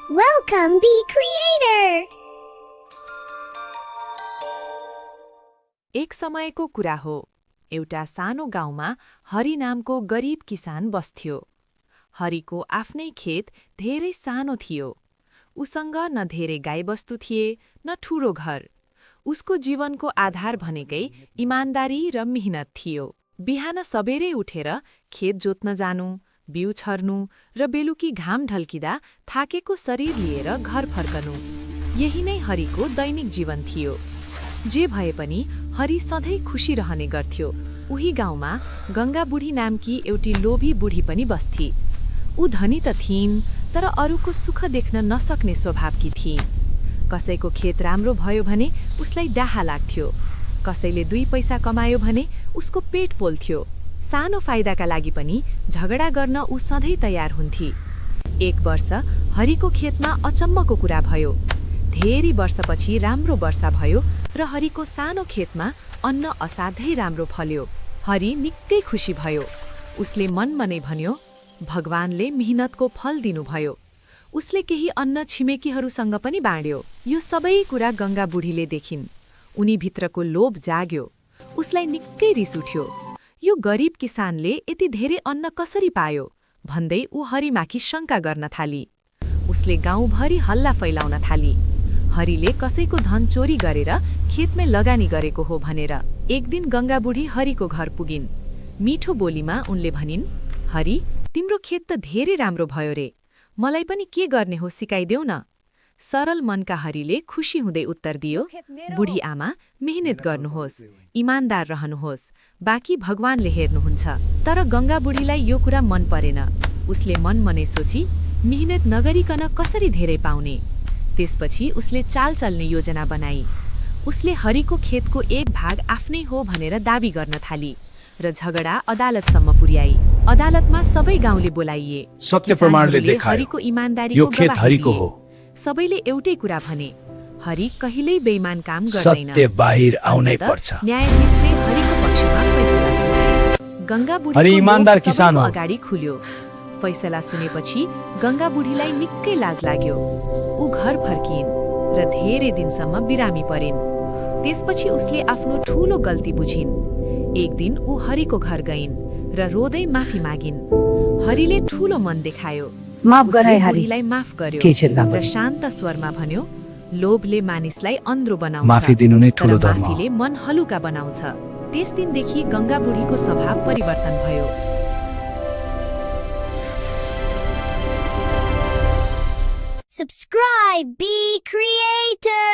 Welcome, Be Creator! एक समयको कुरा हो, एउटा सानो गाउँमा हरि नामको गरिब किसान बस्थ्यो। हरिको आफ्नै खेत धेरै सानो थियो। उसँग न धेरै गाईबस्तु थिए, न ठूलो घर। उसको जीवनको आधार भनेकै इमानदारी र मिहिनेत थियो। बिहान सबेरै उठेर खेत जोत्न जानु, बिउ छर्नु र बेलुकी घाम ढल्किँदा थाकेको शरीर लिएर घर फर्कनु। यही नै हरिको दैनिक जीवन थियो। जे भए पनि हरि सधैँ खुसी रहने गर्थ्यो। उही गाउँमा गङ्गा बुढी नामकी एउटी लोभी बुढी पनि बस्थे। ऊ धनी त थिइन्, तर अरूको सुख देख्न नसक्ने स्वभावकी थिइन्। कसैको खेत राम्रो भयो भने उसलाई डाहा लाग्थ्यो। कसैले 2 पैसा कमायो भने उसको पेट पोल्थ्यो। सानो फाइदाका लागि पनि झगडा गर्न ऊ सधैँ तयार हुन्थी। एक वर्ष हरिको खेतमा अचम्मको कुरा भयो। धेरै वर्षपछि राम्रो वर्षा भयो र हरिको सानो खेतमा अन्न असाध्यै राम्रो फल्यो। हरि निकै खुसी भयो। उसले मनमा नै भन्यो, भगवानले मिहिनेतको फल दिनुभयो। उसले केही अन्न छिमेकीहरूसँग पनि बाँड्यो। यो सबै कुरा गङ्गा बुढीले देखिन्। उनी भित्रको लोभ जाग्यो। उसलाई निकै रिस उठ्यो। यो गरिब किसानले यति धेरै अन्न कसरी पायो भन्दै ऊ हरिमाथि शङ्का गर्न थाली। उसले गाउँभरि हल्ला फैलाउन थाली। हरिले कसैको धन चोरी गरेर खेतमै लगानी गरेको हो भनेर। एक दिन गङ्गा बुढी हरिको घर पुगिन्। मिठो बोलीमा उनले भनिन्, हरि, तिम्रो खेत त धेरै राम्रो भयो रे। मलाई पनि के गर्ने हो सिकाइदेऊ न। सरल मनका हरिले खुसी हुँदै उत्तर दियो, बुढी आमा, मेहनत गर्नुहोस्, इमानदार रहनुहोस्, बाँकी भगवानले हेर्नुहुन्छ। तर गङ्गा बुढीलाई यो कुरा मन परेन। उसले मनै सोची, मेहनत नगरिकन कसरी धेरै पाउने। त्यसपछि उसले चाल चल्ने योजना बनाई। उसले हरिको खेतको एक भाग आफ्नै हो भनेर दाबी गर्न थाली र झगडा अदालतसम्म पुर्याई। अदालतमा सबै गाउँले बोलाइए। सत्य प्रमाणले देखायो हरिको इमानदारीको यो खेत हरिको हो। सबैले एउटै कुरा भने, हरि कहिल्यै बेइमान काम गर्दैन। सत्य बाहिर आउनै पर्छ। न्यायाधीशले हरिको पक्षमा फैसला सुनाए। गङ्गा बुढीको हरि इमानदार किसान हो। अगाडि खुल्यो। फैसला सुनेपछि गङ्गा बुढीलाई निकै लाज लाग्यो। ऊ घर फर्किन् र धेरै दिनसम्म बिरामी परिन्। त्यसपछि उसले आफ्नो ठूलो गल्ती बुझिन्। एक दिन ऊ हरिको घर गइन् र रोदै माफी मागिन्। हरिले ठूलो मन देखायो। माफ गराए हरि, बुढीलाई माफ गर्यो के चिन्ता र शान्त स्वरमा भन्यो, लोभले मानिसलाई अन्ध्रो बनाउँछ, माफी दिनु नै ठूलो तर धर्म हो। माफीले मन हलुका बनाउँछ। त्यस दिनदेखि गङ्गा बुढीको स्वभाव परिवर्तन भयो। Subscribe, Be Creator!